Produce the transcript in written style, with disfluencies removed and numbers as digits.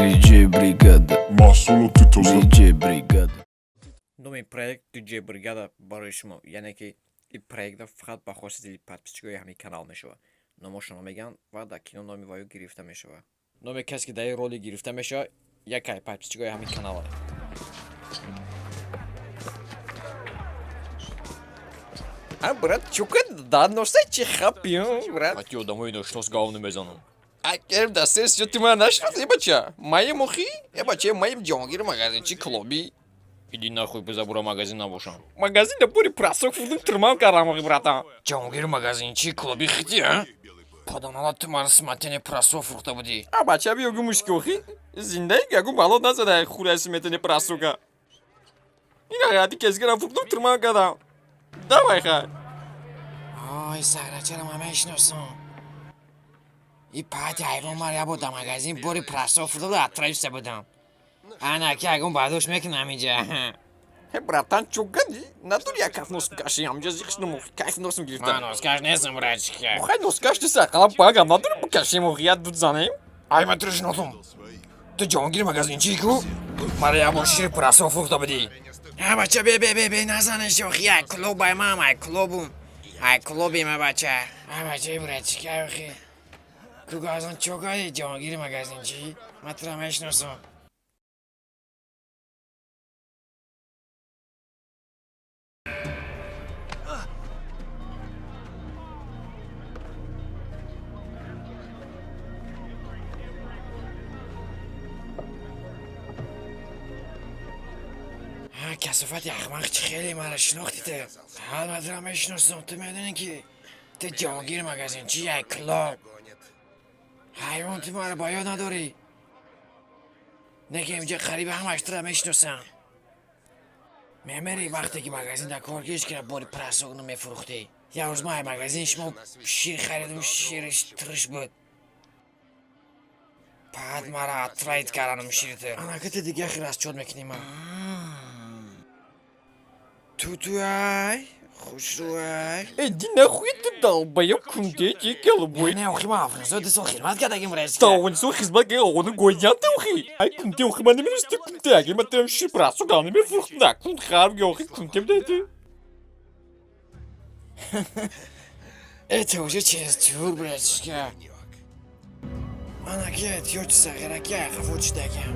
DJ Бригада. Маҳсулоти тоза. DJ Бригада. Номи проект DJ Бригада барои шумо, яъне ки ин проекта фақат ба хосияти подписчикои ҳамин канал мешавад. Номошонро мегӯянд ва дар кино номи ваё гирифта мешавад. Номи касе, ки дар ин ролик гирифта мешавад, якай подписчикои ҳамин канал. А, брат, чӯ ка носа чи хапи, брат? Ати одамои ношинос гав намезанам. Акер дастес ё ти мара нашинос, э бача? Маем охи? Э бача, маем ҷонгир магазинчи клоби. Иди нахуй, биза бура магазин набошам. Магазин да бури прасок фурдум турмам кардам охи, братан. Ҷонгир магазинчи клоби хити, а? Паданала ту мара сметане прасо фурӯхта будӣ. А бача, биё гумушки охи. Зиндаи ягон бало назада хураи сметане прасока. Ина ҳаяти кезгира фурдум турмам кардам. Давай хай. Ой, саграчаро ман мешиносам. И пати ҳайвон мара як бор дар магазин бори прасо фурӯхта буд, атроифса будам. Ана ки ягон бардошт мекунам инҷа. Э, братан, чӯ кади? Надори як каф нос каши, ҳамҷа зиқ шудум, охи, кайф носм гирифта. Ман носкаш нестам, братчика. Охай, носкаш нест, ақаллан багам надори бикашем, охи, як дуд занем. Ай, ман туро шиносам. Ту ҷонгири магазинчии ку? Мара як бор шири прасо фурӯхта будӣ. А бача, бе бе бе бе назанеш охи, ай клуб ай мам, ай клубум. Ай клуби ма бача. Ай бача, братчика, ай охи. Ку газон чӯ кади ҷонгири магазинчӣ? Ман туро мешиносам. Касофати ахмақ, чӣ хеле маро шинохтӣ ту? Ҳа, ман туро мешиносам, ту медонӣ ки ту ҷонгир магазинчи як клуб. Ҳайвон, ту маро ба ёд надорӣ? Не ки инҷа қариби ҳамаш туро мешиносам. Мемери вақте ки магазин дар кор гиш кира бори прасок мефурӯхтӣ. Як рӯз ман ай магазин шумо шир харидум, шириш турш буд. Баъд мара отравить карданум шириту. Анака ту дига хел расчёт мекунӣ ман. Тутуай, хушрӯай. Иди нахуй, ты долбоёб, кунте чи голубой. Не, охи, ман Афғонистон 2 сол хидмат кардагим, братчика. Та Афғонистон хизмат кардагим, оғони гойдиянте охи. Ай кунте охи, ман намедонистам ту кунте, аги ман турам шир прасо гав намефурӯхтам, да кунт хар охи кунте будай ту. Это уже чересчур, братчика. Анаки эҳтиёҷи сағираки ай қафо чидагам.